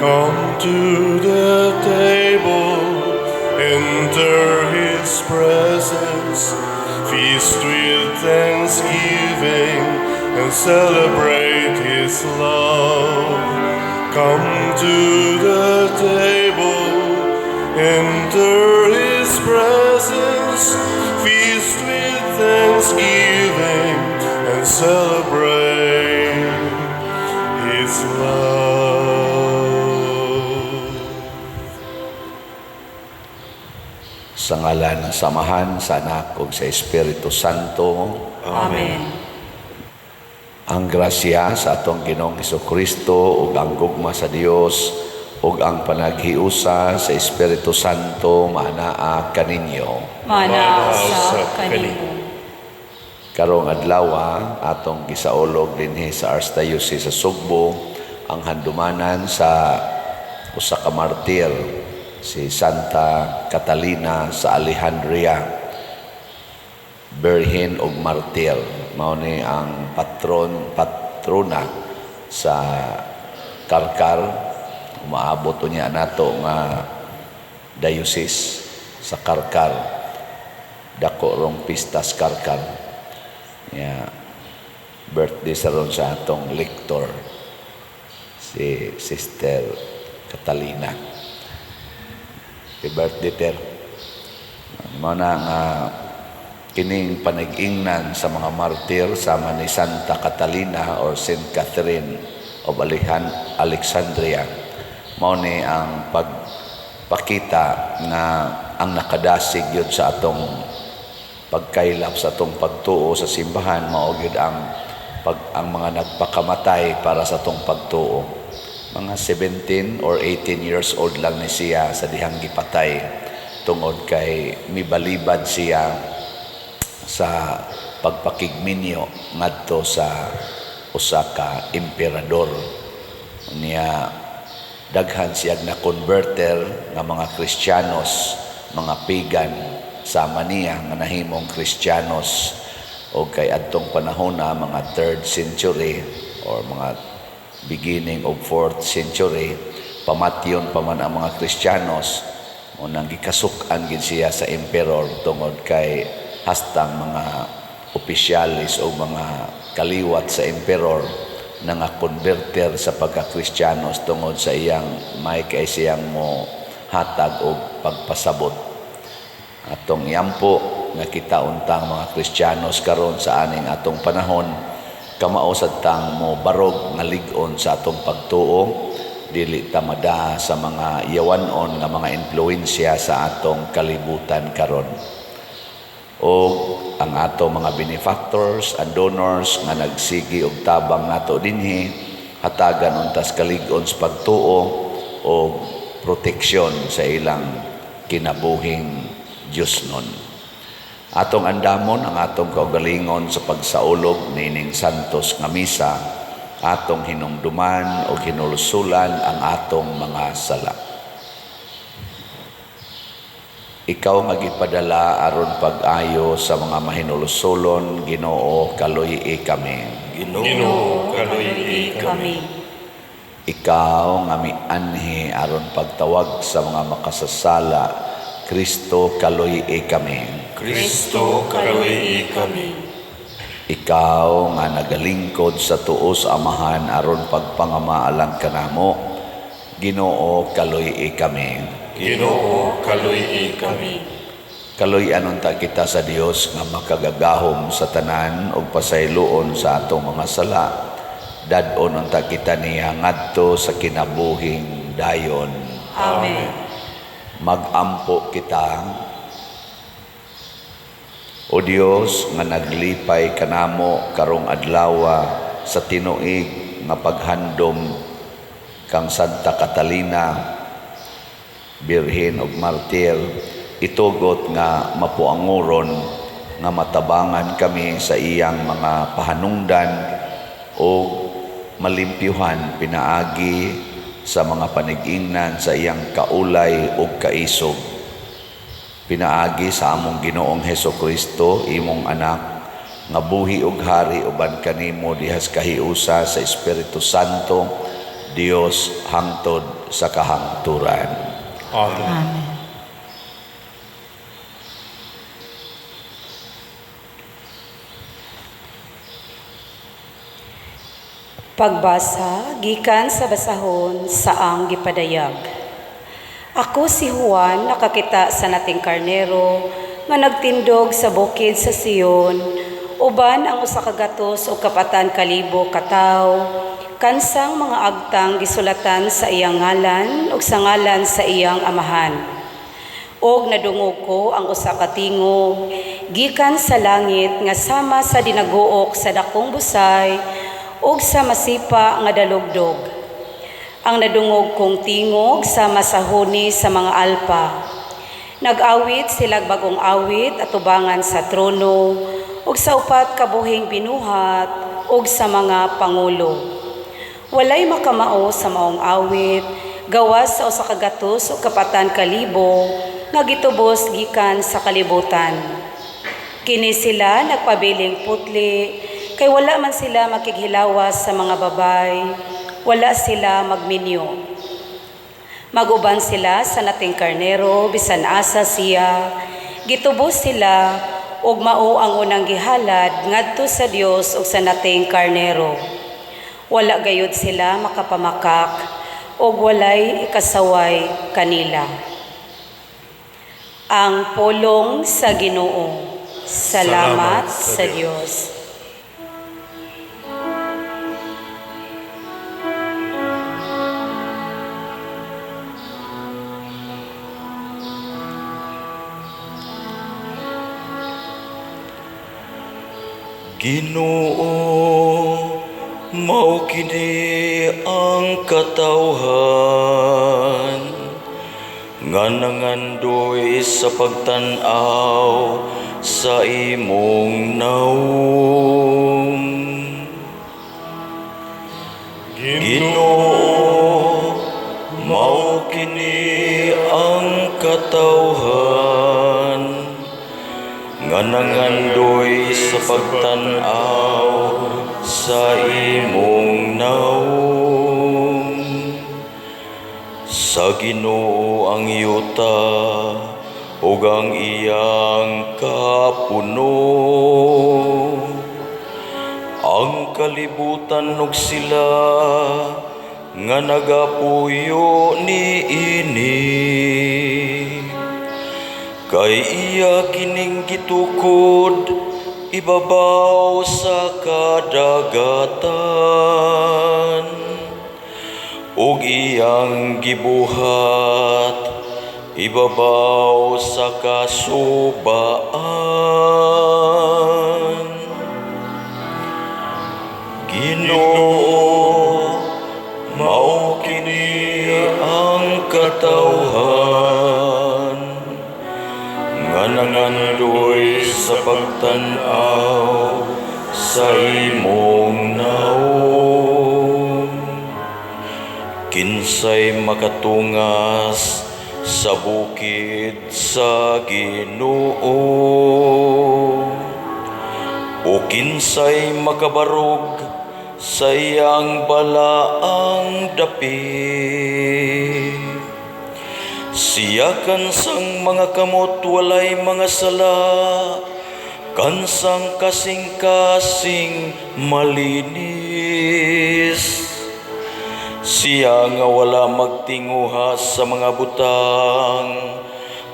Come to the table, enter his presence, feast with thanksgiving, and celebrate his love. Come to the table, enter his presence, feast with thanksgiving, and celebrate his love. Sa ngalan ng Amahan, sa Anak ug sa Espiritu Santo. Amen. Ang grasya sa atong Ginoong Kristo ug ang gugma sa Dios ug ang panaghiusa sa Espiritu Santo maanaa kaninyo. Maanaa usab kanimo. Karong adlaw atong gisaulog dinhi sa Archdiocese sa Sugbo ang handumanan sa usa ka martir, si Santa Catalina sa Alejandria, birhen ug martir. Mao ni ang patron, patrona sa Carcar. Umaabot unya nato nga diocese sa Carcar. Dako rong pistas Carcar. Ya, birthday sa ron sa atong lector, si Sister Catalina. Happy birthday, Ter. Mao na nga kining panag-ingnan sa mga martir sama ni Santa Catalina or Saint Catherine of Alexandria, mao ni ang pagpakita nga ang nakadasig yun sa atong pagkaylap sa atong pagtuo sa simbahan, mao gyud ang mga nagpakamatay para sa atong pagtuo. Mga 17 or 18 years old lang ni siya sa dihang gipatay tungod kay mibalibad siya sa pagpakigminyo ngadto sa usa ka emperador. Niya daghan siya na converter nga mga Kristiyanos, mga pagan sama niya nga nahimong Kristiyanos, o kay adtong panahon na mga 3rd century or mga beginning of 4th century, pamatyon pa man ang mga Kristiyanos. Unang gikasuk-an gid siya sa emperor tungod kay hastang mga opisyalis o mga kaliwat sa emperor na nga converter sa pagka-Kristiyanos tungod sa iyang may kay siyang mo hatag og pagpasabot. Atong yampo nga kita untang mga Kristiyanos karon sa aning atong panahon, kamao sad tang mo barog nga lig-on sa atong pagtuo, dili ta mada sa mga yawanon nga mga impluwensya sa atong kalibutan karon. O ang ato mga benefactors and donors nga nagsigi og tabang nato dinhi, hatagan untas kalig-on sa pagtuo o proteksyon sa ilang kinabuhing Diyosnon. Atong andamon ang atong kaugalingon sa pagsaulog niining santos nga misa, atong hinumduman o hinulsulan ang atong mga sala. Ikaw nga gipadala aron pag-ayo sa mga mahinulsulon, Ginoo, kaluy-i kami. Ginoo, kaluy-i kami. Ikaw nga mianhi aron pagtawag sa mga makasasala, Kristo, kaluy-i kami. Kristo, kaluy-i kami. Ikaw nga nagalingkod sa tuo sa Amahan aron pagpangama alang kanamo, Ginoo, kaluy-i kami. Ginoo, kaluy-i kami. Kaluy-an unta kita sa Dios nga makagagahom sa tanan ug pasayloon sa atong mga sala. Dad-on unta kita niya ngadto sa kinabuhing dayon. Amen. Magampo kita. O Dios nga naglipay kanamo karong adlawa sa tinuig nga paghandom kang Santa Catalina, birhen ug martir, itugot nga mapuanguron nga matabangan kami sa iyang mga pahanungdan o malimpyuhan pinaagi sa mga panigingnan sa iyang kaulay ug kaisog. Pinaagi sa among Ginoong Heso Kristo, imong anak, nga buhi ug hari uban kanimo dihas kahiusa sa Espiritu Santo, Dios hangtod sa kahangturan. Amen. Amen. Pagbasa gikan sa basahon sa ang gipadayag. Ako si Juan, nakakita sa nating karnero nga nagtindog sa bukid sa Sion uban ang 104,000 ka tawo, kansang mga agtang gisulatan sa iyang ngalan ug sa ngalan sa iyang amahan. Og nadungog ko ang usa ka tingog gikan sa langit nga sama sa dinaguok sa dakong busay ug sa masipa nga dalugdog. Ang nadungog kong tingog sama sa huni sa mga alpa. Nag-awit sila bagong awit atubangan sa trono ug sa upat ka buhing binuhat ug sa mga pangulo. Walay makamao sa maong awit gawas sa 104,000 nga gitubos gikan sa kalibutan. Kini sila nagpabiling putli kay wala man sila makighilawas sa mga babay, wala sila magminyo. Maguban sila sa nating karnero bisan asa siya, gitubos sila ug mao ang unang gihalad ngadto sa Dios ug sa nating karnero. Wala gayud sila makapamakak ug walay ikasaway kanila. Ang pulong sa Ginoo. Salamat sa Dios. Ginoo, mao kini ang katawhan nga nangandoy sa pagtan-aw sa imong naong. Ginoo, mao kini ang katawhan nga nangandoy sa pagtan-aw sa imong naong. Sa Ginoo ang yuta ug ang iyang kapuno, ang kalibutan ug sila nga nagapuyo niini. Kay iya kining gitukod ibabaw sa kadagatan, ug iyang gibuhat ibabaw sa kasubaan. Ginoo, mao kini ang katawhan nga nangandoy sa pagtan-aw sa imong naong. Kinsay makatungas sa bukid sa Ginoo, o kinsay makabarog sa iyang balaang dapit. Siya kansang mga kamot walay mga sala, kansang kasing-kasing malinis. Siya nga wala magtinguha sa mga butang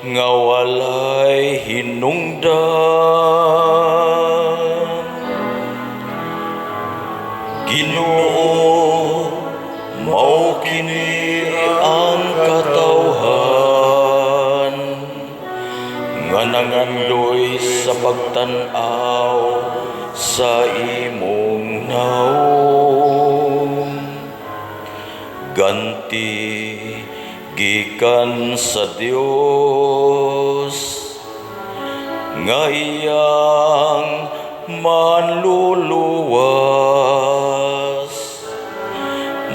nga walay hinungdan. Ginoo, mao kini ang katawhan nga nangandoy sa pagtan-aw sa imong naong. Ganti gikan sa Dios nga iyang manluluwas.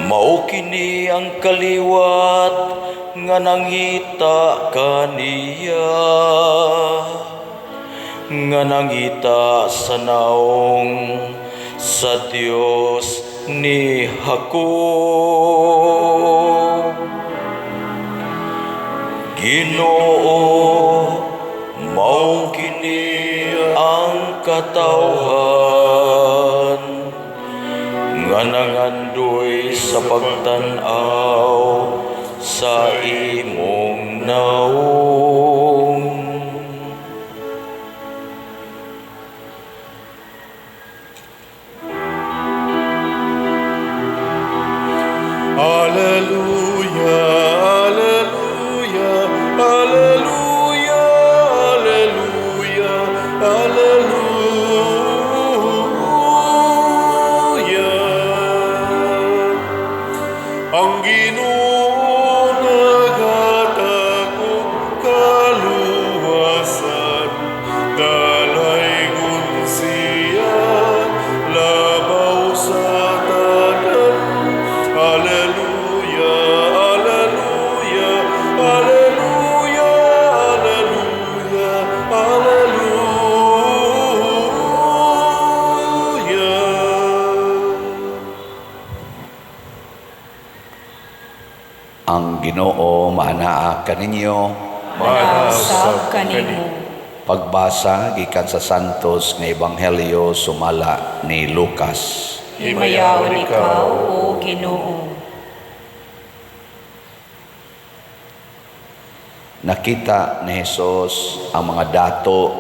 Mao kini ang kaliwat nga nangita kaniya, nga nangita sa naong sa Dios ni Jacob. Ginoo, mao kini ang katawhan nga nangandoy sa pagtan-aw sa imong naong. Alleluia, alleluia, alleluia, alleluia, alleluia. Ang Ginoo naghatag og kaluwasan, dalaygon siya labaw sa tanan. Alleluia, alleluia, alleluia, alleluia, alleluia. Ang Ginoo maanaa kaninyo. Manausab kanimo. Pagbasa gikan sa Santos nga Ebanghelyo sumala ni Lucas. Himayaon ikaw, O Ginoo. Nakita ni Jesus ang mga dato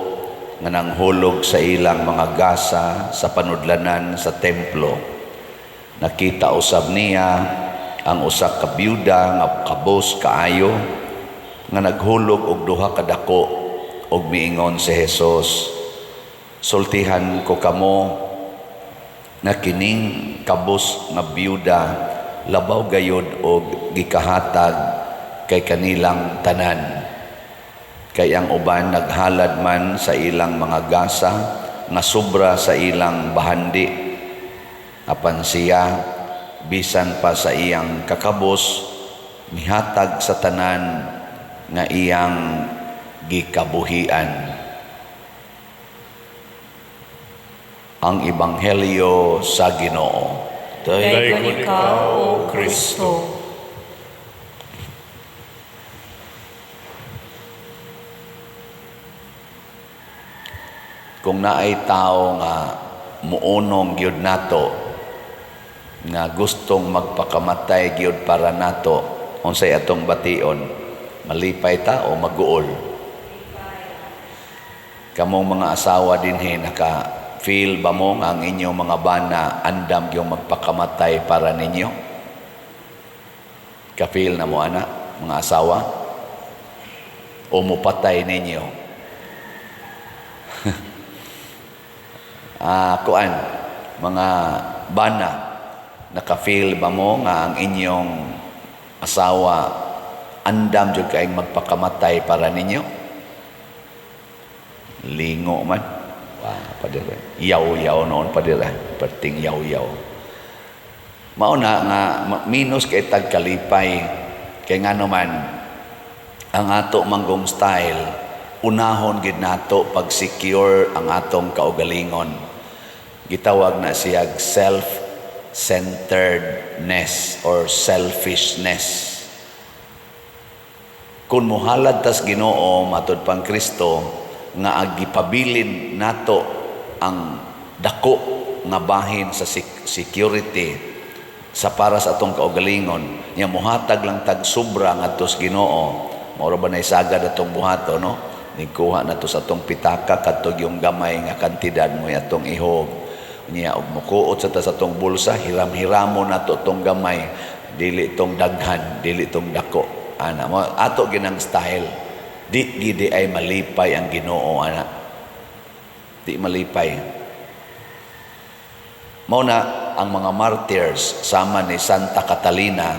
nga nanghulog sa ilang mga gasa sa panudlanan sa templo. Nakita usab niya ang usa ka byuda nga kabos kaayo nga naghulog og duha ka dako og miingon si Jesus, "Sultihan ko kamo na kining kabos nga byuda labaw gayod og gikahatag kay kanilang tanan. Kay ang uban naghalad man sa ilang mga gasa nga sobra sa ilang bahandi. Apan siya bisan pa sa iyang kakabos mihatag sa tanan nga iyang gikabuhian." Ang Ebanghelyo sa Ginoo. Daygon ikaw, O Kristo. Kung naay tao nga muunong gyud nato, nga gustong magpakamatay gyud para nato, unsay atong bation? Malipay ta o maguol? Kamong mga asawa dinhi, naka feel ba mo nga ang inyong mga bana andam gyud magpakamatay para ninyo? Ka-feel na mo ana, mga asawa? O mupatay ninyo? Kuan, mga bana, naka-feel ba mo nga ang inyong asawa andam jud kaayong magpakamatay para ninyo? Lingo man. Wah, padira. Yaw-yaw noon padira. Perting yaw-yaw. Mao na nga minus kay tagkalipay kay ngano man ang ato manggong style, unahon gid nato pag-secure ang atong kaugalingon. Gitawag na siyag self-centeredness or selfishness. Kung muhalad tas Ginoo matud pang Kristo nga agipabilin nato ang dako nga bahin sa security sa para sa atong kaugalingon, nya muhatag lang tag sobra ngadto sa Ginoo, mao ba nay sagad atong buhato, no? Nikuha na to sa atong pitaka kadto yung gamay nga kantidad mo atong ihog. Nya og mukuot sa ta sa atong bulsa, hiram-hiramo na to tong gamay, dili tong daghan, dili tong dako. Ana mo ato ginang style. Di gidi ay malipay ang Ginoo ana. Di malipay. Mao na ang mga martyrs sama ni Santa Catalina.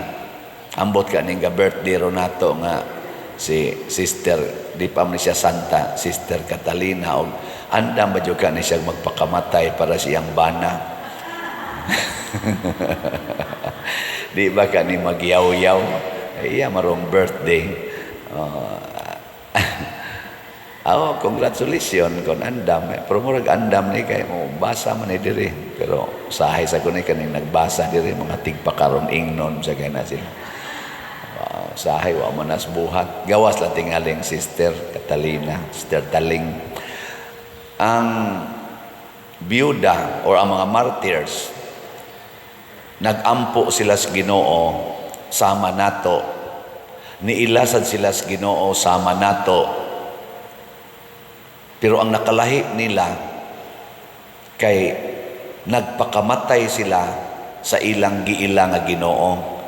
Ambot ka ning birthday ro nato nga si Sister, di pa man siya Santa, Sister Catalina, og andam ba jud ka ni siya magpakamatay para siyang bana? Di ba ka ni magyaw-yaw? Iya marong birthday. Oh, congratulations kon andam. Eh. Pero murag andam ni kay mo basa man ni diri. Pero usahay sa kuno kaning nagbasa diri, mga tigpakaron ingnon sa kay na sila. Wow, usahay wa man nas buhat. Gawas lang tingaling Sister Catalina, Sister Taling. Ang biyuda or ang mga martyrs, nagampo sila sa Ginoo sama nato. Niilasad sila sa Ginoo sama nato. Pero ang nakalahi nila kay nagpakamatay sila sa ilang giila nga Ginoo.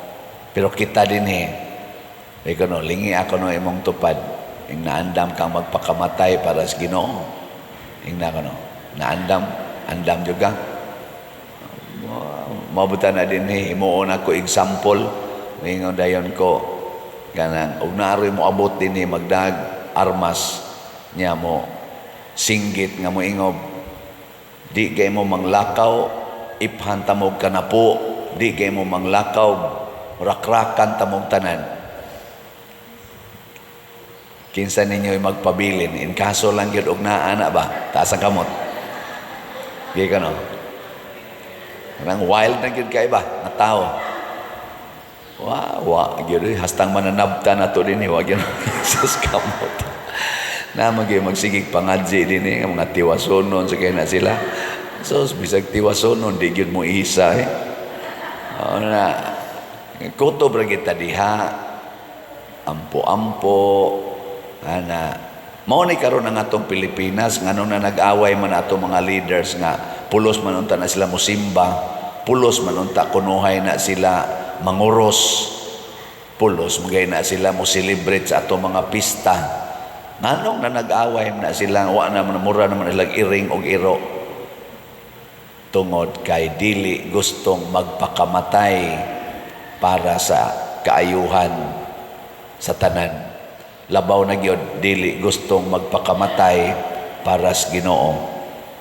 Pero kita dinhi, eh kuno, lingi ako no imong tupad. Ing naandam kang magpakamatay para sa Ginoo. Ing na kuno, naandam, andam juga. Mabuta na dinhi, himuon ako example. Ingon dayon ko kanang ug naaroy mo abot dinhi magdag armas niya mo singgit nga mo ingob, "Di kay mo manglakaw, iphan tamog kanapo. Di kay mo manglakaw, rakrakan tamog tanan." Kinsa ninyo magpabilin in kaso lang gyud og naa na ba? Taas ang kamot. Di ka no, kanang wild na gyud kay ba nga tao. Wa wa gyud eh. Hastang mananabta na to dinhi, wa gyud sus kamot na magyud magsigig pangadji dinhi nga mga tiwasonon sa kay na sila. So bisag tiwasonon, di gyud mo isa eh. Ano na, kutob ra kita diha, ampo-ampo ana. Mao ni karon ang atong Pilipinas, ngano na nag-away man ato mga leaders nga pulos man unta na sila musimba, pulos man unta kunuhay na sila manguros, pulos magay na sila mo celebrate sa atong mga pista. Nganong na nag-away na sila, wa na man mura naman ilang iring og iro? Tungod kay dili gustong magpakamatay para sa kaayuhan sa tanan. Labaw na gyud, dili gustong magpakamatay para sa Ginoo.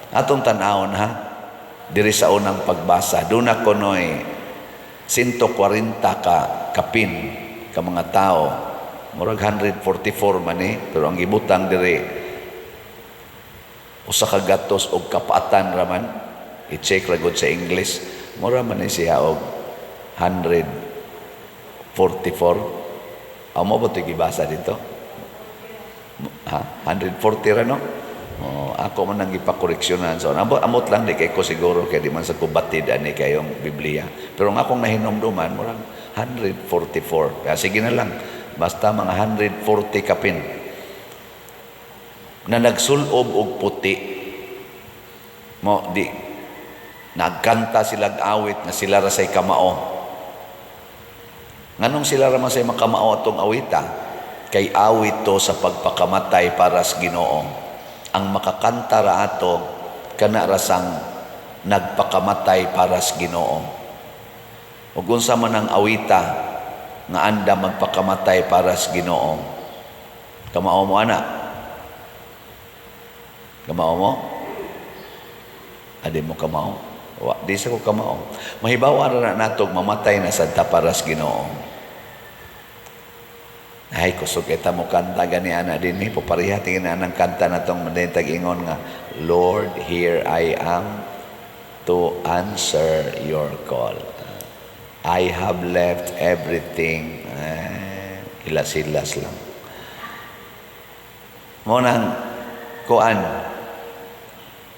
Atong tan-awon ha, diri sa unang pagbasa, duna kunoy 140 ka kapin ka mga tao. Murag 144 man eh, pero ang gibutang diri usa ka gatos og kapaatan raman. I-check ra gud sa English. Mura man ni siya og 144. Amo ba ito gibasa dito? Ha? 140 ra, no? Oh, ako man ang gipakoreksyonan. So, amot, amot lang di kay ko siguro kay di man sa kubatid ani kayong Biblia. Pero ang akong nahinumduman, murag 144. Kaya sige na lang. Basta mga 140 kapin na nagsulob og puti mo di nagkanta sila awit nga sila ra say kamao. Nganong sila ra man say makamao atong awita? Kay awit to sa pagpakamatay para sa Ginoo. Ang makakanta ra ato, kana rasang nagpakamatay para sa Ginoo. Ug unsa man ang awita nga anda magpakamatay para sa Ginoo? Kamao mo ana? Kamao mo? Adi mo kamao? Wa, di sa ko kamao. Mahibaw ra na nato mamatay na sad ta para sa Ginoo. Ay, kusog kita mo kanta gani ana dinhi, papareha tingin na ang kanta na tong tag ingon nga, "Lord, here I am to answer your call. I have left everything." Eh, hilas-hilas lang. Mo nang kuan,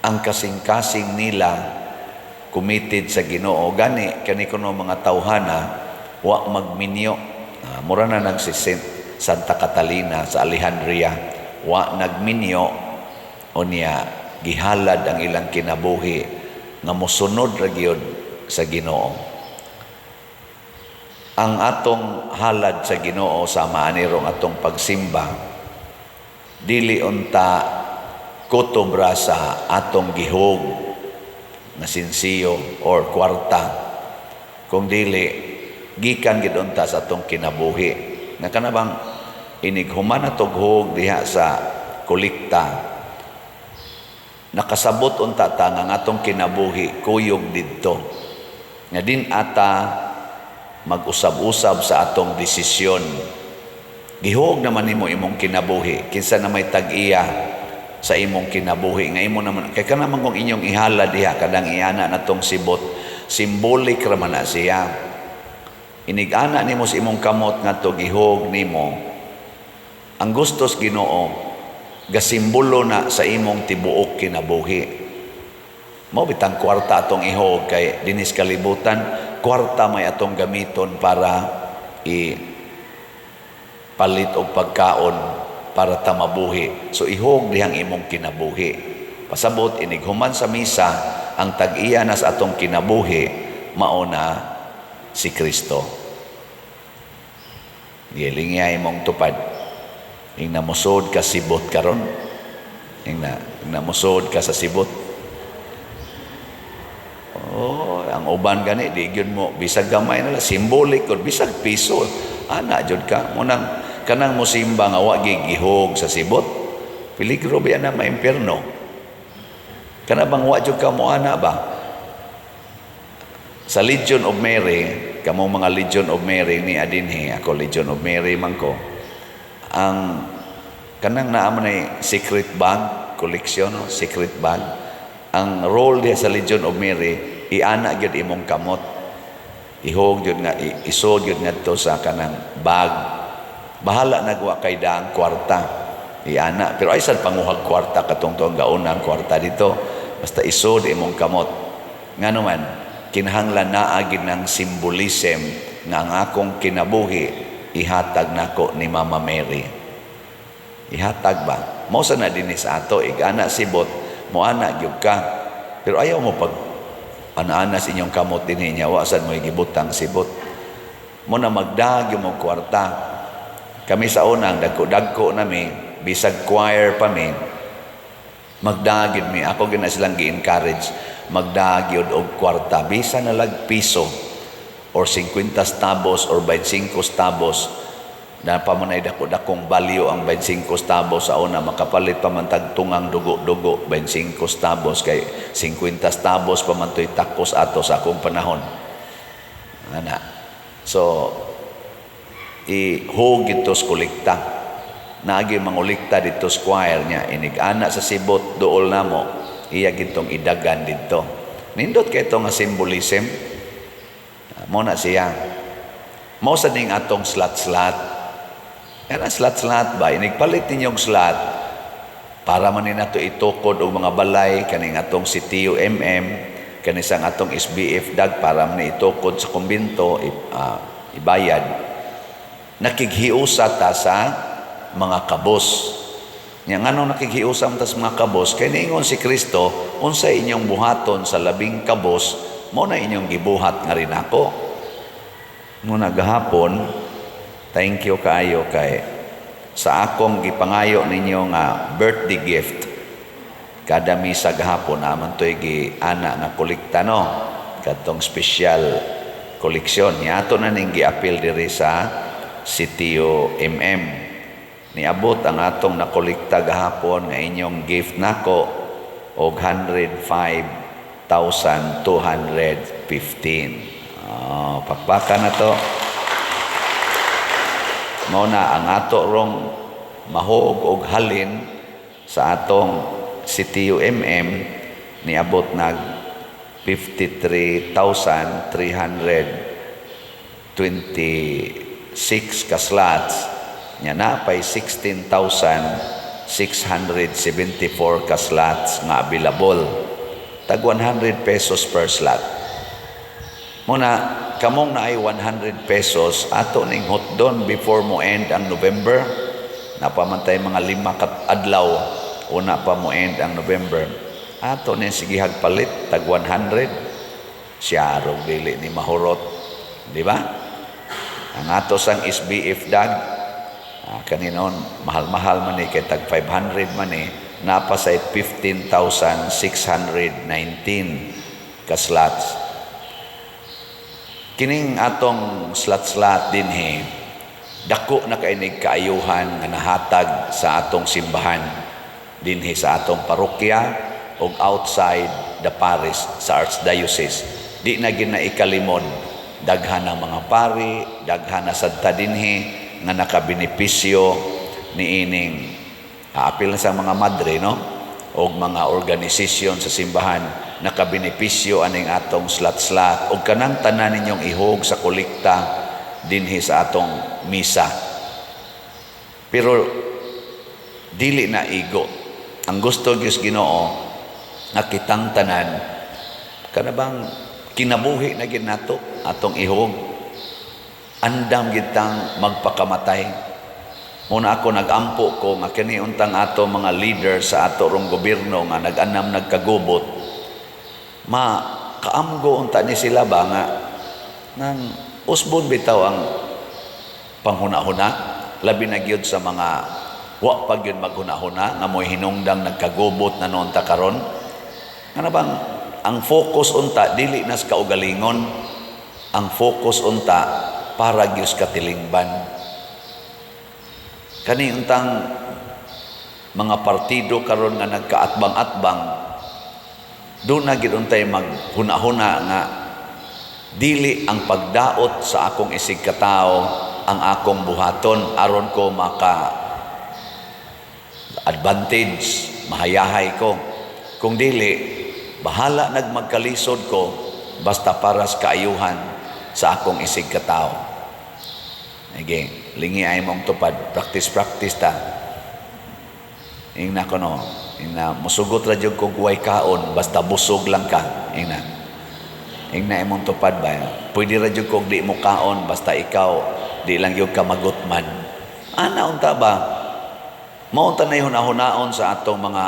ang kasing-kasing nila committed sa Ginoo. Gani kani kuno mga tawhana wa magminyo. Ah, mura na nagsi Santa Catalina sa Alejandria, wa nagminyo. Unya gihalad ang ilang kinabuhi nga mosunod ra gyud sa Ginoo. Ang atong halad sa Ginoo sa maanirong atong pagsimba, dili unta kutob ra sa atong gihog nga sinsiyo or kwarta, kung dili gikan gid unta sa atong kinabuhi nga kana bang inig human atog hug diha sa kolekta, nakasabot unta ta nga ang atong kinabuhi kuyog didto, nga din ata mag-usab-usab sa atong desisyon. Gihog naman nimo imong kinabuhi. Kinsa na may tag-iya sa imong kinabuhi nga imo naman kay kana man kung inyong ihala diha, kadang iana na tong sibot, symbolic ra man na siya. Inig-ana nimo sa imong kamot ngadto, gihog nimo ang gustos Ginoo, gasimbolo na sa imong tibuok kinabuhi. Mao bitang kwarta atong ihog, kay dinis kalibutan kwarta may atong gamiton para i palit og pagkaon, para ta mabuhi. So ihog dihang imong kinabuhi. Pasabot, inig human sa misa, ang tag-iya na sa atong kinabuhi mao na si Kristo. Gilingi imong tupad. Ing namusod ka sibot karon. Ing namusod ka sa sibot. Oh, ang uban gani di gyud mo, bisag gamay na lang, symbolic gud, bisag piso. Ana jud ka mo nang kanang musimba nga wa gihog sa sibot. Peligro biya na maimpierno. Kana bang wa jud ka mo ana ba? Sa Legion of Mary, kamo mga Legion of Mary ni adinhi, ako Legion of Mary man ko. Ang kanang naa man ay secret bag collection, no? Secret bag. Ang role diha sa Legion of Mary, iana gyud imong kamot. Ihog gyud nga isod gyud ngadto sa kanang bag. Bahala nagwa kay daang kwarta. Iana, pero ay sad panguhag kwarta katong tuang gaunang kwarta dito. Basta isod imong kamot. Ngano man, kinahanglan naa gid ng symbolism nga ang akong kinabuhi ihatag nako ni Mama Mary. Ihatag ba? Mao sa na dinhi sa ato, igana sibot, moana gyud ka. Pero ayaw mo pag ana-ana sa inyong kamot dinhi niya, wa sad mo gibutang sibot. Mo na magdag yung mo kwarta. Kami sa unang dagko-dagko nami, bisag choir pa mi, magdagid mi. Ako gina silang gi-encourage, magdagyod og kwarta, bisan na lag piso or 50 centavos or 25 centavos na pa man ay dako-dakong value ang 25 centavos sa una, makapalit pa man tag tungang dugo-dugo 25 centavos, kay 50 centavos pa man to'y takos ato sa akong panahon ana. So ihog ito sa kolekta, naagi mangulikta dito sa choir niya, inig-ana sa sibot duol namo, iya gitong idagan didto. Nindot kay ito nga symbolism mo na siya. Mao sa ning atong slot-slot. Yan ang slot-slot ba, inigpalit ninyong slot para man ni nato itukod og mga balay, kaning atong CTU MM, kanisang atong SBF dag, para man ni itukod sa kumbinto, ibayad. Nakighiusa ta sa mga kabos. Nya nganong nakighiusa ta sa mga kabos? Kay niingon si Kristo, unsa inyong buhaton sa labing kabos, mo na inyong gibuhat nga rin ako. Muna gahapon, thank you kaayo kay sa akong gipangayo ninyo nga birthday gift. Kada misa gahapon naman to'y gi-ana nga kolekta, no, katong special koleksyon niya ato na ning giapil diri sa Sitio MM. Niabot ang atong nakolekta gahapon nga inyong gift nako og 105,215. Oh, pakpakan na to. Mao na ang ato rong mahog og halin sa atong CTUMM, niabot nag 53,326 ka slots nya, napay 16,674 ka slots nga available, tag 100 pesos per slot. Muna kamong naay 100 pesos, ato ning hotdon before mo end ang November. Napamantay mga 5 ka adlaw una pa mo end ang November. Ato ning sigihag palit tag 100, siya rog dili ni mahurot, di ba? Ang ato sang SBF dag, kaninon mahal-mahal man ni kay tag 500 man ni, napa say 15,619 ka slots. Kining atong slot-slot dinhi, dako na kainig kaayuhan nga nahatag sa atong simbahan dinhi sa atong parokya ug outside the parish sa archdiocese. Di na gid na ikalimod, daghan ang mga pari, daghan na sad ta dinhi. nga nakabenepisyo niining apil na sa mga madre, no, og mga organisasyon sa simbahan, nakabenepisyo aning atong slat-slat og kanang tanan ninyong ihog sa kolekta dinhi sa atong misa. Pero dili na igo. Ang gusto gyud Ginoo nga kitang tanan, kana bang kinabuhi na gyud nato atong ihog, andam gitang magpakamatay. Muna ako nagampo ko nga kini untang ato mga leader sa ato rong gobyerno nga nag-anam nagkagubot, ma kaamgo unta ni sila ba nga nang usbon bitaw ang panghuna-huna, labi na gyud sa mga wa pa gyud maghuna-huna nga mo'y hinungdang nagkagubot na noon ta karon. Nga bang ang focus unta dili nas kaugalingon, ang focus unta para gyud katilingban. Kani untang mga partido karon nga nagkaatbang-atbang, doon na gid untay maghuna-huna nga dili ang pagdaot sa akong isig katao ang akong buhaton aron ko maka advantage, mahayahay ko. Kung dili, bahala nagmagkalisod ko basta para sa kaayuhan sa akong isig katao. Sige, lingi ay mong tupad, practice practice ta. Ingna ko, no, ingna musugot ra jud kog way kaon basta busog lang ka. Ingna. Ingna imong tupad ba? Pwede ra jud kog di mo kaon basta ikaw di lang gyud ka magutman. Ana unta ba? Mao unta na hunahunaon sa atong mga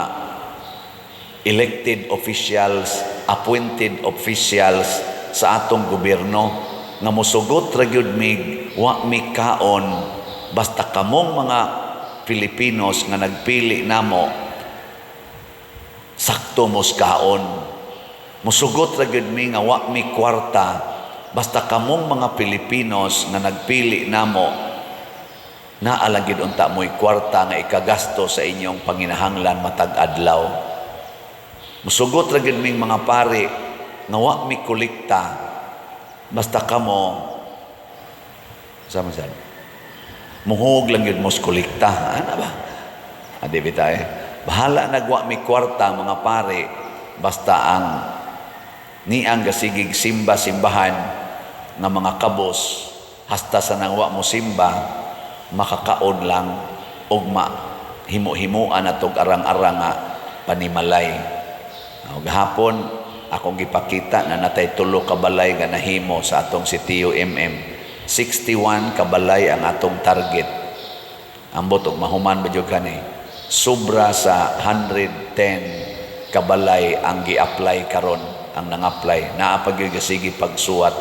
elected officials, appointed officials sa atong gobyerno nga musugot ra gyud mig wa mi kaon basta kamong mga Pilipinos nga nagpili namo sakto mos kaon. Musugot ra gyud mi nga wa mi kwarta basta kamong mga Pilipinos nga nagpili namo naa lang gyud unta mo'y kwarta nga ikagasto sa inyong panginahanglan matag adlaw. Musugot ra gyud ming mga pari nga wa mi kolekta basta kamo sama sa muhog lang gyud mos kolekta. Ana ba? Adi bitay. Bahala nagwa mi kwarta mga pare basta ang niang gasigig simba simbahan nga mga kabos hasta sa nang wa mo simba makakaon lang ug ma himo-himuan atog arang-arang nga panimalay. Og hapon akong gipakita na natay tulo ka balay nga nahimo sa atong sitio MM. 61 ka balay ang atong target. Ambot og mahuman ba jud kani. Sobra sa 110 kabalay ang gi-apply karon, ang nang-apply. Naa pa gyud sige pagsuwat.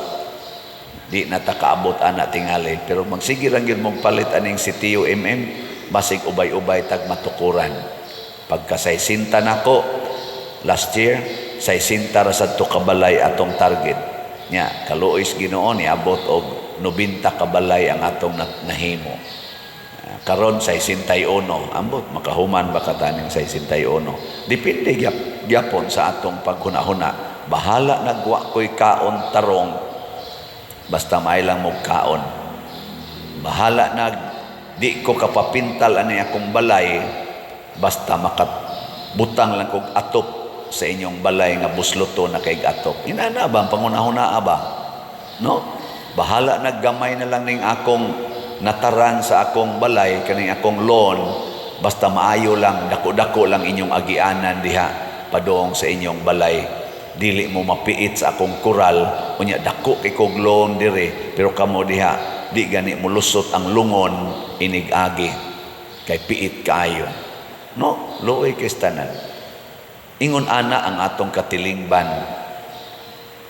Di na ta kaabot ana tingali, pero magsige lang gyud mong palit aning sitio MM, basig ubay-ubay tag matukuran. Pagka 60 nako last year, 60 ra sad to kabalay atong target. Nya kaluoy sa Ginoo, niabot og 90 kabalay ang atong nahimo. Karon 61, ambot makahuman ba kataning 61. Depende gyapon sa atong paghuna-huna. Bahala nagwa ko'y kaon tarong basta may lang mo kaon. Bahala nag di ko kapapintal ani akong balay basta makabutang lang kog atop sa inyong balay nga busloto na kay atop. Inana ba ang pangunahuna ba? No? Bahala naggamay na lang ning akong nataran sa akong balay kaning akong lawn basta maayo lang, dako-dako lang inyong agianan diha padung sa inyong balay. Dili mo mapiit sa akong kural, unya dako kay kog lawn dire, pero kamo diha di gani molusot ang lungon inig-agi kay piit kaayo. No, luoy kay tanan. Ingon ana ang atong katilingban.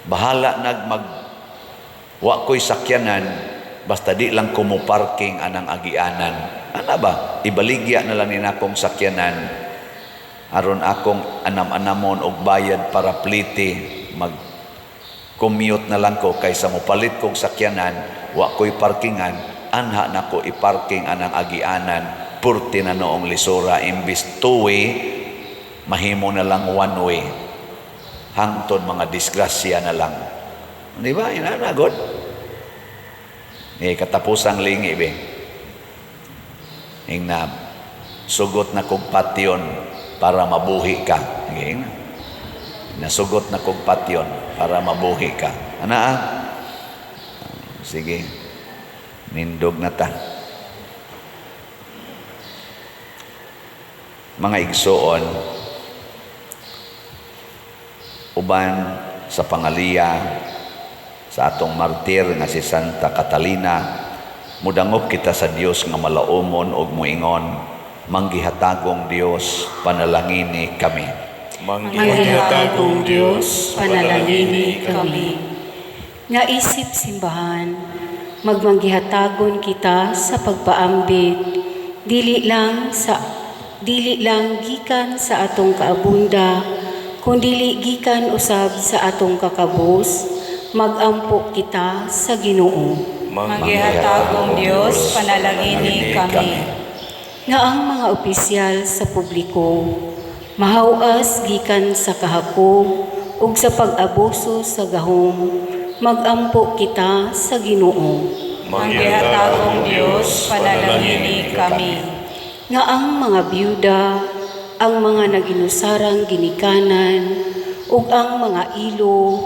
Bahala nag mag wa ko'y sakyanan basta di lang ko mo parking anang agianan. Ana ba? Ibaligya na lang ni akong sakyanan aron akong anam-anamon og bayad para plite, mag commute na lang ko kaysa mopalit kog sakyanan, wa ko'y parkingan, anha nako i-parking anang agianan, purti na noong lisura, imbis two-way mahimo na lang one way, hangtod mga disgrasya na lang, di ba? Inana god eh, katapusang lingi be. Ingna, "Sugot na kog patyon para mabuhi ka." Ingna. "Nasugot na kog patyon para mabuhi ka." Ana ah? Sige. Nindog na ta. Mga igsoon, uban sa pangaliya sa atong martir nga si Santa Catalina, mudangop kita sa Dios nga malaumon og muingon, "Manggihatagong Dios, panalangini kami." Manggihatagong Dios, panalangini kami. Nga isip simbahan, magmanggihatagon kita sa pagpaambit, dili lang gikan sa atong kaabunda, kundili gikan usab sa atong kakabos, magampo kita sa Ginoo. Manggihatagong Dios, panalangini kami. Nga ang mga opisyal sa publiko mahawas gikan sa kahakog ug sa pag-abuso sa gahom, magampo kita sa Ginoo. Manggihatagong Dios, panalangini kami. Nga ang mga byuda, ang mga naginusarang ginikanan ug ang mga ilo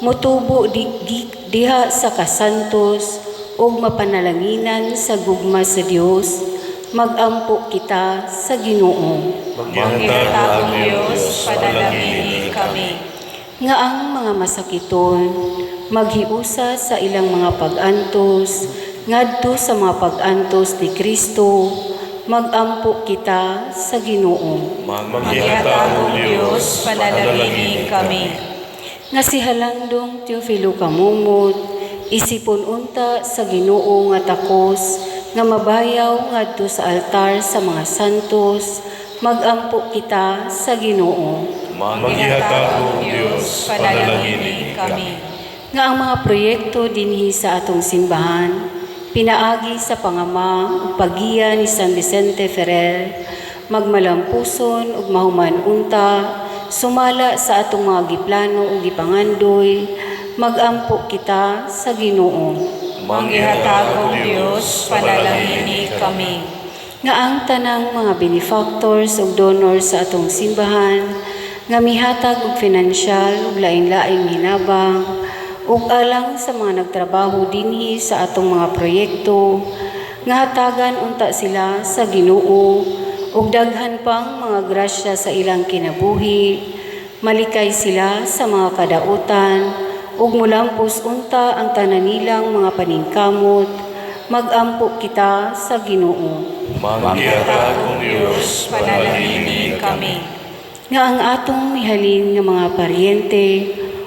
motubo diha sa kasantos ug mapanalanginan sa gugma sa Dios, magampo kita sa Ginoo. Manggihatagong Dios, panalangini kami. Nga ang mga masakiton maghiusa sa ilang mga pag-antos ngadto sa mga pag-antos ni Kristo, magampo kita sa Ginoo. Manggihatagong Dios, panalangini kami. Nga si Halandong Teofilo Kamumot isipon unta sa Ginoo nga takos nga mabayaw ngadto sa altar sa mga santos, magampo kita sa Ginoo. Manggihatagong Dios, panalangini kami. Nga ang mga proyekto dinhi sa atong simbahan pinaagi sa pangama ug paggiya ni San Vicente Ferrer magmalampuson ug mahuman unta sumala sa atong mga giplano ug gipangandoy, magampo kita sa Ginoo. Manggihatagong Dios, panalangini kami. Nga ang tanang mga benefactors ug donors sa atong simbahan nga mihatag og finansyal ug lain-laing hinabang ug alang sa mga nagtrabaho dinhi sa atong mga proyekto, nga hatagan unta sila sa Ginoo ug daghan pang mga grasya sa ilang kinabuhi, malikay sila sa mga kadautan ug mulampos unta ang tanan nilang mga paningkamot, magampo kita sa Ginoo. Manggihatagong Dios, panalangini kami. Nga ang atong mihalin nga mga paryente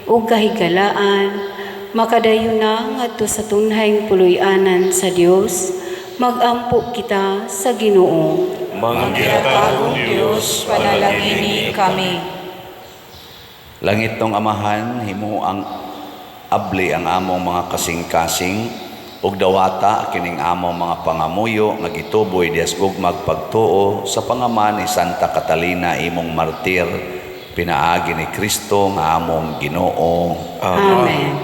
ug kahigalaan makadayon na ngadto sa tunhayng puloy-anan sa Dios, magampo kita sa Ginoo. Manggihatagong Dios, panalangini kami. Langit nong Amahan, himo ang abli ang among mga kasing-kasing ug dawata kining among mga pangamuyo nga gituboy dias gugmag pagtuo sa pangaman ni Santa Catalina, imong martir, pinaagi ni Kristo nga among Ginoo. Amen.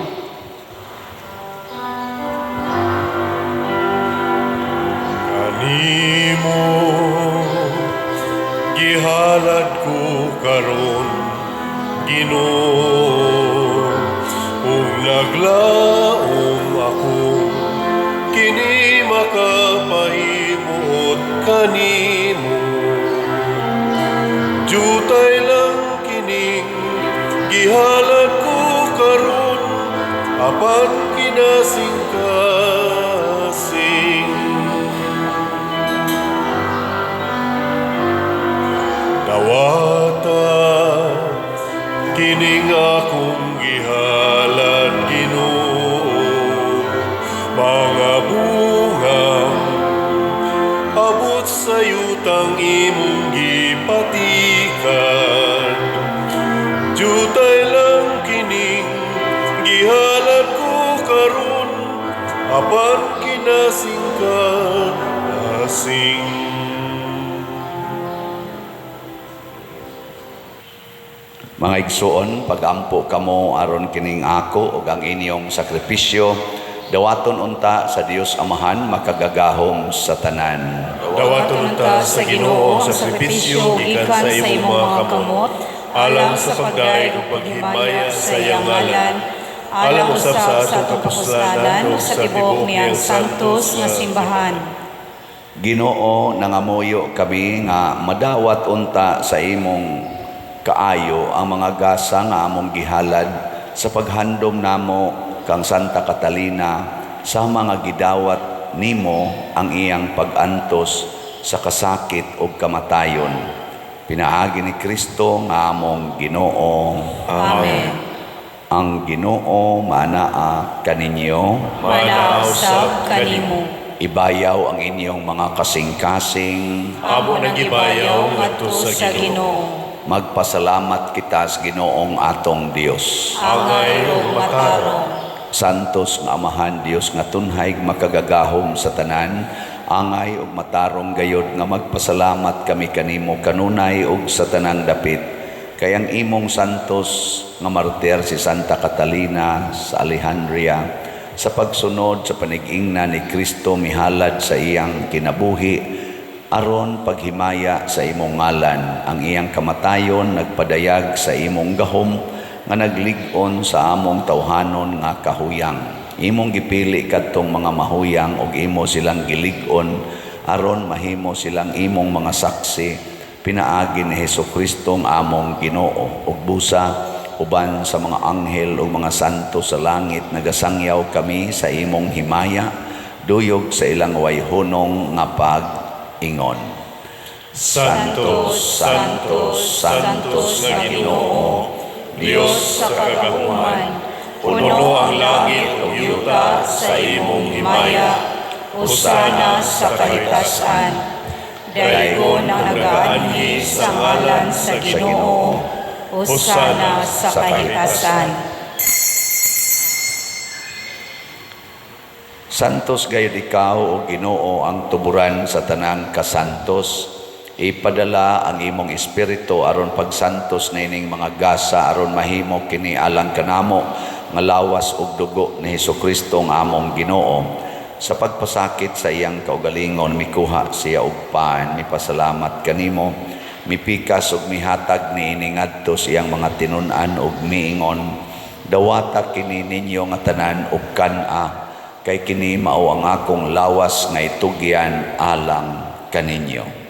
Kanimo gihalad ko karon, Ginoo, ug naglaom ako kini makapahimuot kanimo. Jutay lang kining gihalad ko karon, apan kinasing-kasing. Dawata kining akong gihalad, Ginoo, mga bungang abot sa yutang imong gipatikan. Jutay lang kining gihalad ko karon, apan kinasing-kasing. Mga igsoon, pagampo kamo aron kining ako ug ang inyong sakripisyo Dawaton unta sa Dios Amahan makagagahom sa tanan. Dawaton unta sa Ginoo ang sakripisyo gikan sa imong mga kamot, alang sa pagdayeg ug paghimaya sa iyang ngalan, alang usab sa atong kapuslanan ug sa tibuok niyang santos nga simbahan. Ginoo, nangamuyo kami nga madawat unta sa imong kaayo ang mga gasa nga among gihalad sa paghandom namo kang Santa Catalina sa mga gidawat nimo ang iyang pag-antos sa kasakit ug kamatayon. Pinaagi ni Kristo nga among Ginoo. Amen. Ang Ginoo manaa kaninyo. Manausab kanimo. Ibayaw ang inyong mga kasing-kasing. Amo nang gibayaw ngadto sa Ginoo. Magpasalamat kita sa Ginoong atong Dios. Angay ug matarong. Santos nga Amahan Dios nga tunhay makagagahom sa tanan, angay ug matarong gayod nga magpasalamat kami kanimo kanunay ug sa tanang dapit. Kay ang imong santos nga martir si Santa Catalina sa Alejandria sa pagsunod sa panigingna ni Kristo mihalad sa iyang kinabuhi aron paghimaya sa imong ngalan. Ang iyang kamatayon nagpadayag sa imong gahom nga naglig-on sa among tawhanon nga kahuyang. Imong gipili kadtong mga mahuyang ug imo silang gilig-on aron mahimo silang imong mga saksi pinaagi ni Hesukristo ang among Ginoo. Ug busa uban sa mga anghel ug mga santo sa langit nagasangyaw kami sa imong himaya duyog sa ilang wayhunong nga pag-ingon. Santo, Santo, Santos nga Ginoo, Dios sa kagahuman, puno ang langit ug yuta sa imong himaya. Hosana sa kahitasan. Daygon ang nagaanhi sa ngalan sa Ginoo. Hosana sa kahitasan. Santos gayud ikaw o Ginoo ang tuburan sa tanang kasantos. Ipadala ang imong espiritu aron pagsantos niining mga gasa aron mahimo kini alang kanamo nga lawas ug dugo ni Hesukristo nga among Ginoo. Sa pagpasakit sa iyang kaugalingon mikuha siya og pan, mipasalamat kanimo, mipikas ug mihatag niini ngadto sa iyang mga tinun-an ug miingon, dawata kini ninyo nga tanan ug kan-a, kay kini mao ang akong lawas nga itugyan alang kaninyo.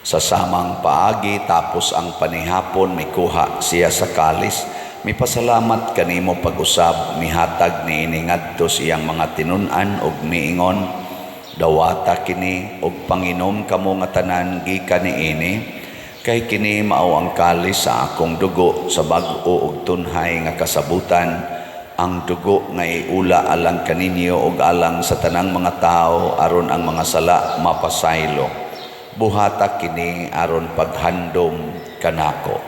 Sa samang paagi tapos ang panihapon mikuha siya sa kalis, mipasalamat kanimo pag-usab, mihatag niini ngadto sa iyang mga tinun-an ug miingon, dawata kini ug panginom kamo nga tanan gikan niini, kay kini mao ang kalis sa akong dugo sa bag-o ug tunhay nga kasabutan, ang dugo nga iula alang kaninyo ug alang sa tanang mga tawo aron ang mga sala mapasaylo. Buhata kini aron paghandom kanako.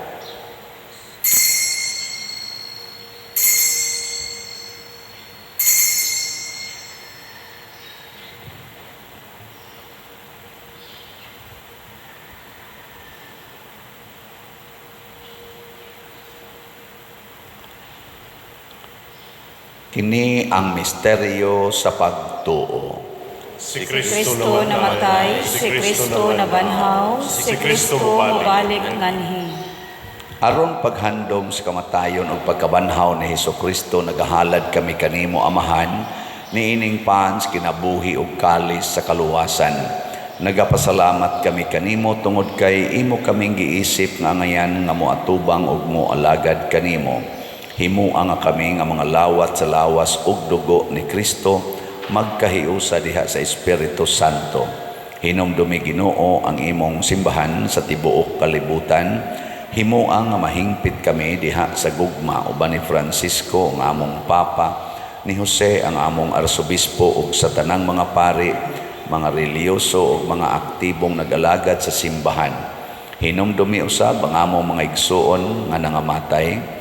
Kini ang misteryo sa pagtuo. Si Kristo namatay, si Kristo nabanhaw, si Kristo mobalik nganhi. Aron paghandom sa kamatayon ug pagkabanhaw ni Hesukristo nagahalad kami kanimo Amahan niining pans kinabuhi ug kalis sa kaluwasan. Nagapasalamat kami kanimo tungod kay imo kaming giisip nga angayan nga moatubang ug moalagad kanimo. Himua nga kami nga mga lawat sa lawas ug dugo ni Kristo magkahiusa diha sa Espiritu Santo. Hinumdumi Ginoo ang imong simbahan sa tibuok kalibutan. Himua nga mahingpit kami diha sa gugma uban ni Francisco ang among Papa, ni Jose ang among Arsobispo ug sa tanang mga pari, mga relihiyoso ug mga aktibong nag-alagad sa simbahan. Hinumdumi usab ang among mga igsuon nga nangamatay.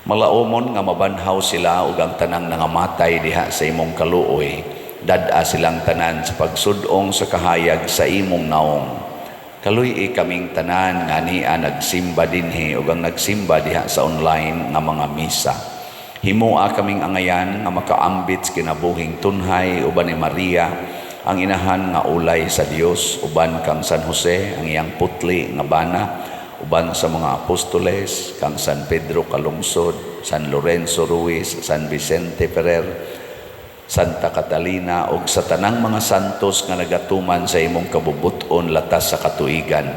Malaumon nga mabanhaw sila ug ang tanang nangamatay diha sa imong kaluoy. Dad-a silang tanan sa pagsud-ong sa kahayag sa imong naong. Kaluy-i kaming tanan nga ania nagsimba dinhi ug ang nagsimba diha sa online nga mga misa. Himoa kaming angayan nga makaambit sa kinabuhing tunhay uban ni Maria, ang inahan nga ulay sa Dios, uban kang San Jose, ang iyang putli nga bana, uban sa mga apostoles, kang San Pedro Calungsod, San Lorenzo Ruiz, San Vicente Ferrer, Santa Catalina ug sa tanang mga santos nga nagatuman sa imong kabubut-on latas sa katuigan.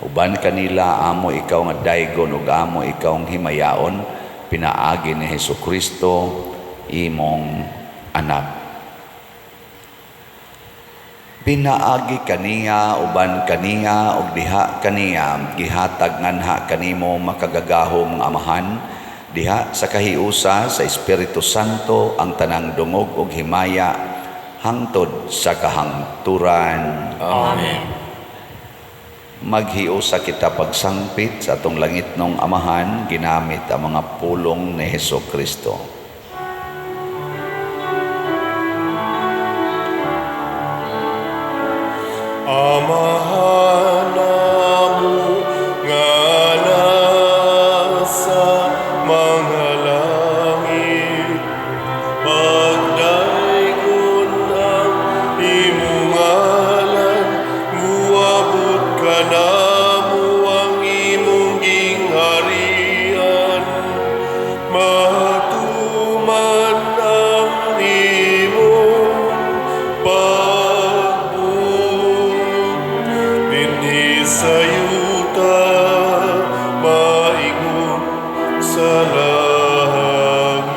Uban kanila amo ikaw nga daygon ug amo ikaw ang himayaon, pinaagi ni Hesukristo, imong anak. Pinaagi kaniya, uban kaniya ug diha kaniya, gihatag nganha kanimo, makagagahom nga Amahan, diha sa kahiusa sa Espiritu Santo, ang tanang dungog ug himaya hangtod sa kahangturan. Amen. Maghiusa kita pagsangpit sa atong langitnong Amahan ginamit ang mga pulong ni Heso Kristo. Amahan namo nga nasa mga langit, pagdaygon ang imong ngalan, muabot kanamo ang imong gingharian, matuman ang imong pagbuot dinhi sa yuta maingon sa langit.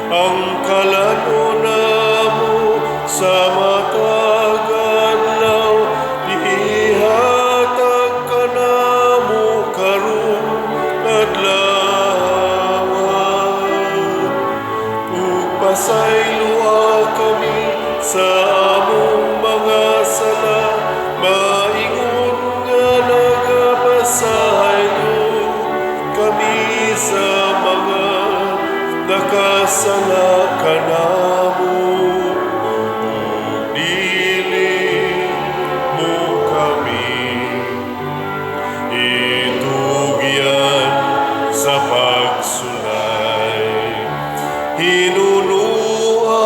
Ang kalan-on namo sa matag adlaw ihatag kanamo karong adlaw, ug pasayloa kami sa among mga sala, maingon nga nagapasaylo kami sa mga nakasala kanamo. Ug dili mo kami itugyan sa pagsulay. Hinunua,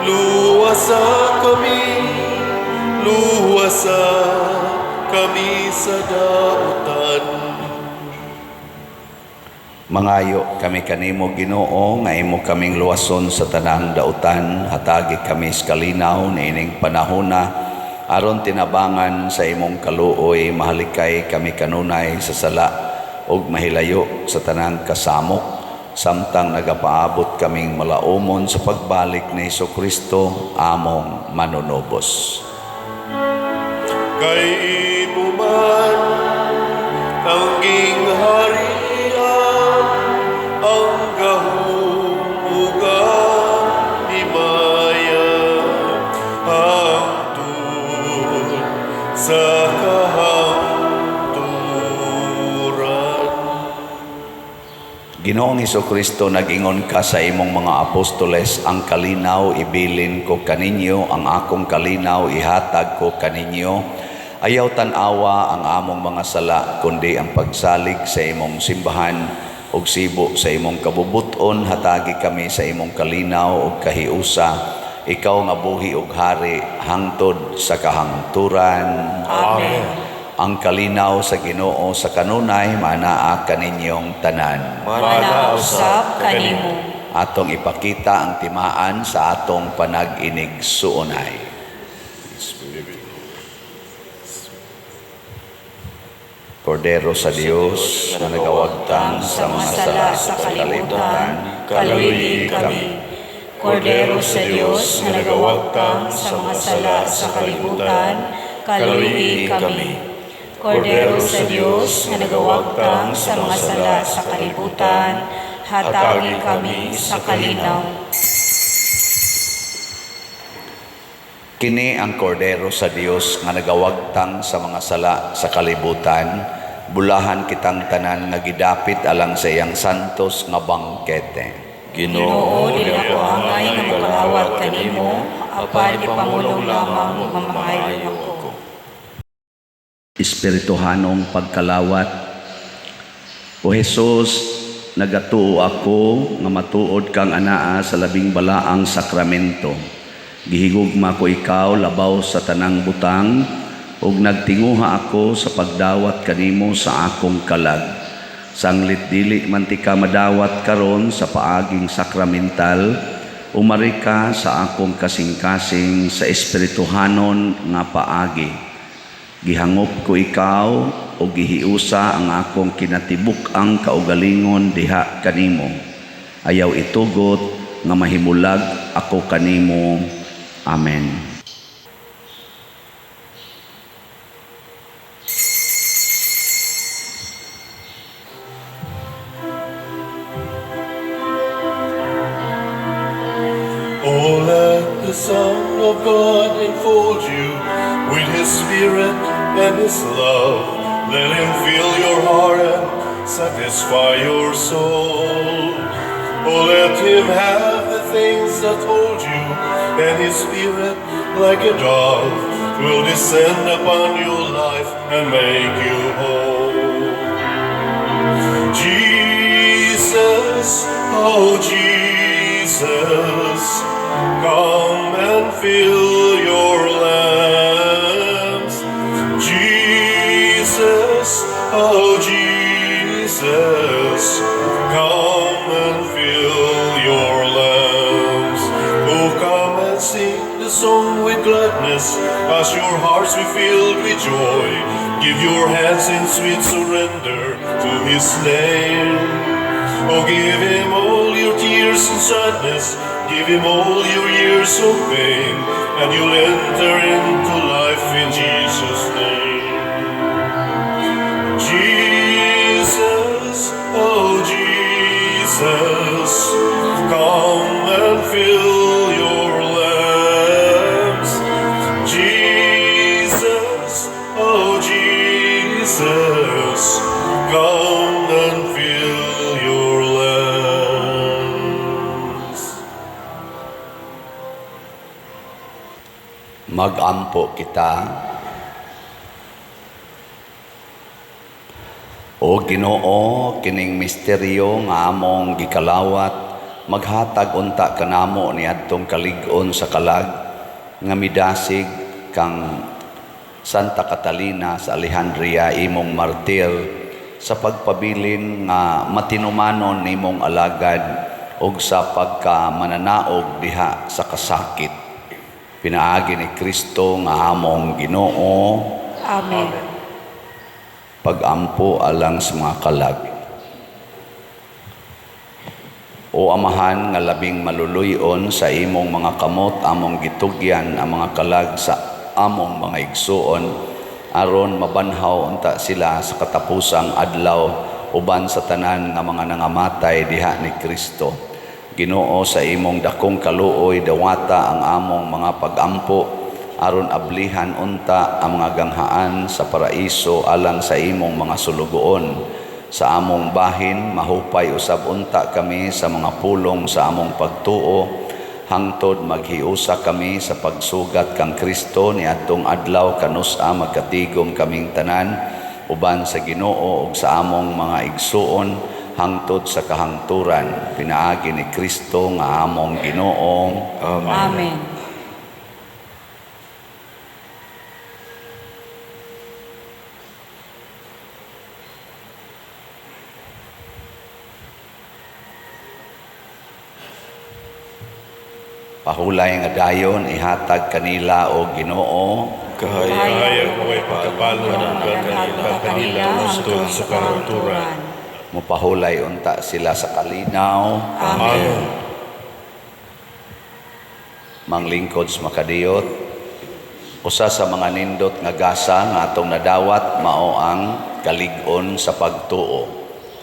luwasa kami, luwasa kami sa dautan. Mangayo kami kanimo, Ginoo, nga imo kaming luwason sa tanang dautan. Hatagi kami sa kalinaw niining panahona, aron tinabangan sa imong kaluoy mahalikay kami kanunay sa sala ug mahilayo sa tanang kasamok, samtang nagapaabot kaming malaumon sa pagbalik ni Kristo, among manunubos. Kay imo man ang gingharian, ang gahom ug ang himaya, hangtod sa kahangturan. Ginoong Kristo, nag-ingon ka sa imong mga apostoles, "Ang kalinaw ibilin ko kaninyo, ang akong kalinaw ihatag ko kaninyo." Ayaw tan-awa ang among mga sala, kundi ang pagsalig sa imong simbahan, ug sibo sa imong kabubuton, hatagi kami sa imong kalinaw ug kahiusa. Ikaw nga buhi ug hari hangtod sa kahangturan. Amen. Ang kalinaw sa Ginoo sa kanunay manaa kaninyong tanan. Manaa usab kanimo. Atong ipakita ang timaan sa atong panag-inigsuonay. Kordero sa Dios nga nagawagtang sa mga sala sa kalibutan, kaluy-i kami. Kordero sa Dios nga nagawagtang sa mga sala sa kalibutan, kaluy-i kami. Kordero sa Dios nga nagawagtang sa mga sala sa kalibutan, hatagi kami sa kalinaw. Kini ang Kordero sa Dios nga nagawagtang sa mga sala sa kalibutan. Bulahan kitang tanan nga gidapit alang sa iyang santos nga bangkete. Ginoo, dili ako angay nga mokalawat kanimo, apan ipamulong lamang nga maayo ako. Espirituhanong pagkalawat. O Hesus, nagatuo ako nga matuod kang anaa sa labing balaang sakramento. Gihigugma ko ikaw labaw sa tanang butang ug nagtinguha ako sa pagdawat kanimo sa akong kalag. Sanglit dili man tika madawat karon sa paaging sakramental, umari ka sa akong kasing-kasing sa espirituhanon nga paagi. Gihangop ko ikaw o gihiusa ang akong kinatibuk-ang kaugalingon diha kanimo. Ayaw itugot nga mahimulag ako kanimo. Amen. Oh, let the Son of God enfold you with His Spirit and His love. Let Him fill your heart and satisfy your soul. Oh, let Him have the things that hold you, and His Spirit, like a dove, will descend upon your life and make you whole. Jesus, oh Jesus, come and fill your lamps. Jesus, oh Jesus, come and fill your lamps. Oh, come and sing the song with gladness as your hearts be filled with joy. Give your hands in sweet surrender to His name. Oh, give Him all your tears and sadness. Give Him all your years of pain, and you'll enter into life in Jesus' name. Jesus, oh Jesus, come and fill your lamps. Jesus, oh Jesus, come and fill your lamps. Magampo kita. O Ginoo, kining misteryo nga among gikalawat, maghatag unta kanamo niadtong kalig-on sa kalag nga midasig kang Santa Catalina sa Alejandria imong martir sa pagpabilin nga matinumanon nimong alagad ug sa pagkamananaog diha sa kasakit. Pinaagi ni Kristo nga among Ginoo. Amen. Pagampo alang sa mga kalag. O Amahan nga labing maluluyon, sa imong mga kamot among gitugyan ang mga kalag sa among mga igsuon aron mabanhaw unta sila sa katapusang adlaw uban sa tanan nga mga nangamatay diha ni Kristo. Ginoo, sa imong dakong kaluoy dawata ang among mga pagampo aron ablihan unta ang mga ganghaan sa paraiso alang sa imong mga sulugoon. Sa among bahin mahupay usab unta kami sa mga pulong sa among pagtuo hangtod maghiusa kami sa pagsugat kang Kristo niadtong adlaw kanus-a magkatigom kaming tanan uban sa Ginoo ug sa among mga igsuon hangtod sa kahangturan, pinaagi ni Kristo nga among Ginoo. Amen. Amen. Pahulay nga dayon ihatag kanila o Ginoo Kahayag Kahayag way pagkabalo ng kanila, kanila hangtod sa kahangturan. Mopahulay unta sila sa kalinaw. Amen. Manglingkod sa makadiyot, usa sa mga nindot nga gasa nga atong nadawat mao ang kalig-on sa pagtuo.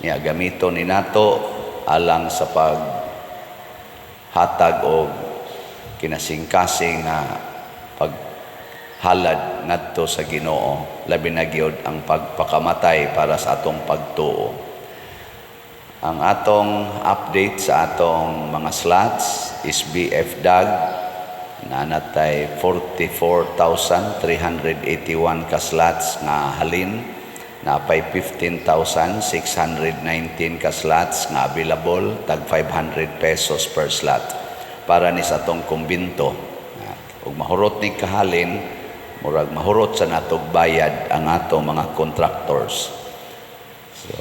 Nya gamiton ni nato alang sa paghatag og kinasingkasing nga paghatag halad ngadto sa Ginoo, labi na gyud ang pagpakamatay para sa atong pagtuo. Ang atong update sa atong mga slots is BF DAG naa natay 44,381 ka slots nga halin, napay 15,619 ka slots nga available, tag 500 pesos per slot para ni sa atong kumbinto. Ug mahurot ni kahalin, murag mahurot sa natog bayad ang atong mga contractors. So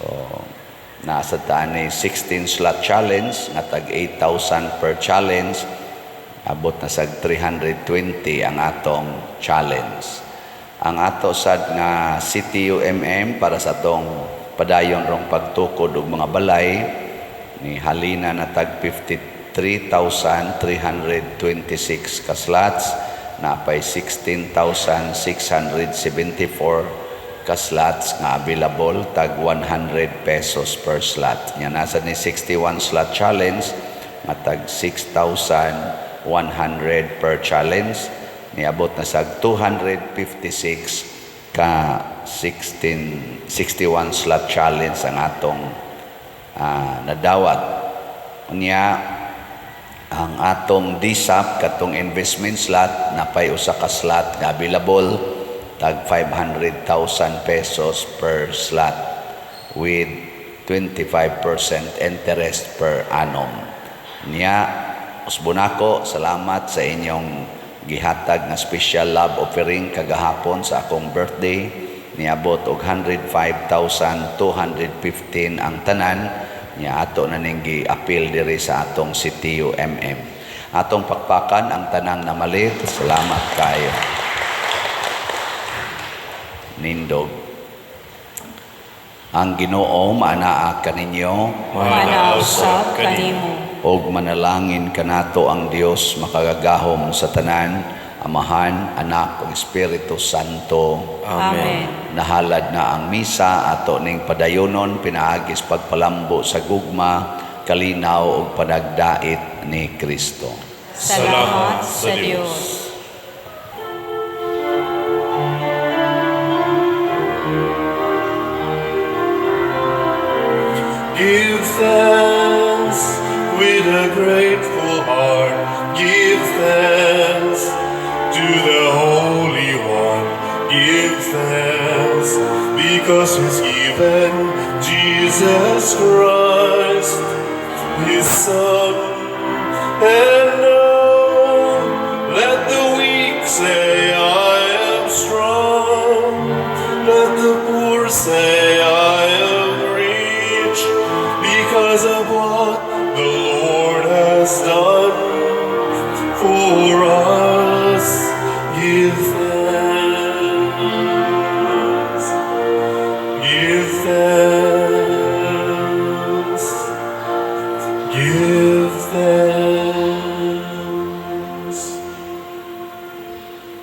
nasa ta ni 16 slot challenge nga tag 8,000 per challenge, abot na sa 320 ang atong challenge. Ang ato sad nga CTUMM para sa atong padayon rong pagtukod og mga balay ni halina na tag 53,326 ka slots, napay 16,674 ka slots nga available, tag 100 pesos per slot. Nya nasa ni 61 slot challenge nga tag 6,100 per challenge, niabot na sa 256 ka 16 61 slot challenge ang atong nadawat. Unya ang atong DSAP, katong investment slot, napay usa ka slot nga available, tag 500,000 pesos per slot with 25% interest per annum. Niya usbon nako, salamat sa inyong gihatag nga special love offering kagahapon sa akong birthday. Niabot og 105,215 ang tanan. Nya ato na ning gi-appeal diri sa atong Sitio MM. Atong pakpakan ang tanang namalit. Salamat kayo. Nindog. Ang Ginoo maanaa kaninyo. Maanaa usab kanimo. Og manalangin kanato ang Dios makagagahom sa tanan, Amahan, Anak ug Espiritu Santo. Amen. Nahalad na ang misa, ato ning padayonon pinaagis pagpalambo sa gugma, kalinaw ug panagdait ni Kristo. Salamat sa Dios. Give thanks with a grateful heart. Give thanks to the Holy One. Give thanks because He's given Jesus Christ, His Son. And now let the weak say, "I am strong." Let the poor say, "I am rich," because of what the Lord has done for us.